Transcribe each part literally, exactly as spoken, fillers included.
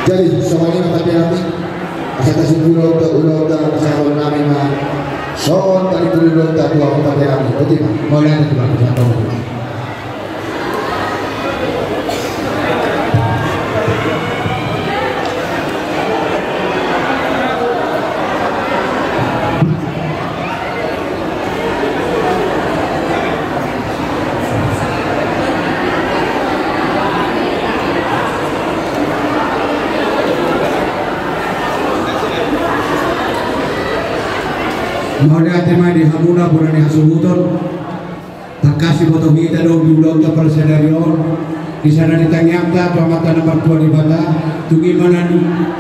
Jadi songon i ma pande nami. Asa tasimpul ulaonta, ulaonta, asa ulaonta ma. Songon tadi pulu ulaonta tu ahu pande nami. Boti ma. Mauliate tu Tuhan. Mauliate ma di hamuna bona ni hasuhuton. Tangkas diboto hita do di ulaonta parsadari on. Di sada ni tangiangta tu Amanta na martua Debata, tung i ma na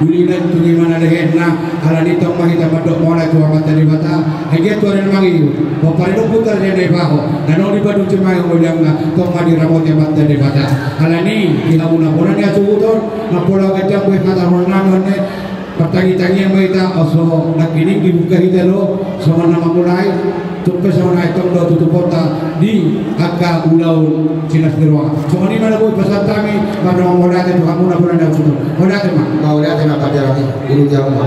ulinan, tung i ma na lehenna. Alani tong ma hita mandok mauliate tu Amanta Debata. Ai dia tu ari na mangihut, pomparan ni ompunta Raja Naibaho, na naung dipadua ma hangoluanna, tong ma diramoti Amanta Debata. Alani di hamuna bona ni hasuhuton, na pola ganjang be hata hon nami on ne. Partangitangian ma hita, asa nangkining dibuka hita do songon na mamulai. Tung pe songon i tong do tutuponta di angka ulaon silas ni roha. Songon i ma na boi pasahat hami, mardongan mauliate tu hamuna bona ni hasuhuton. Mauliate ma. Mauliate ma pande nami. Ilu jamu ma.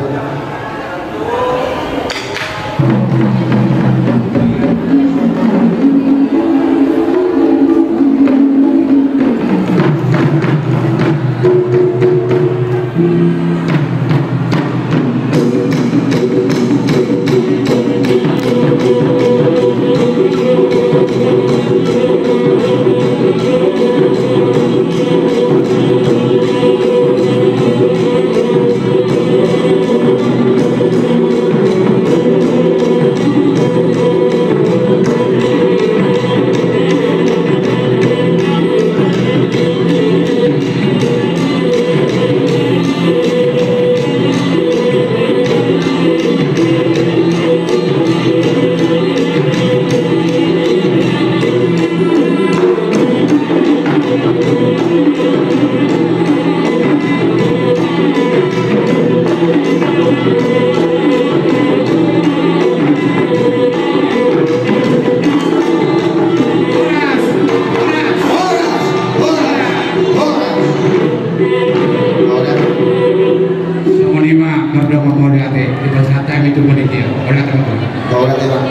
Songon i ma, mardongan mauliate dipasahat hami tu panitia. Mauliate ma. Mauliate ma.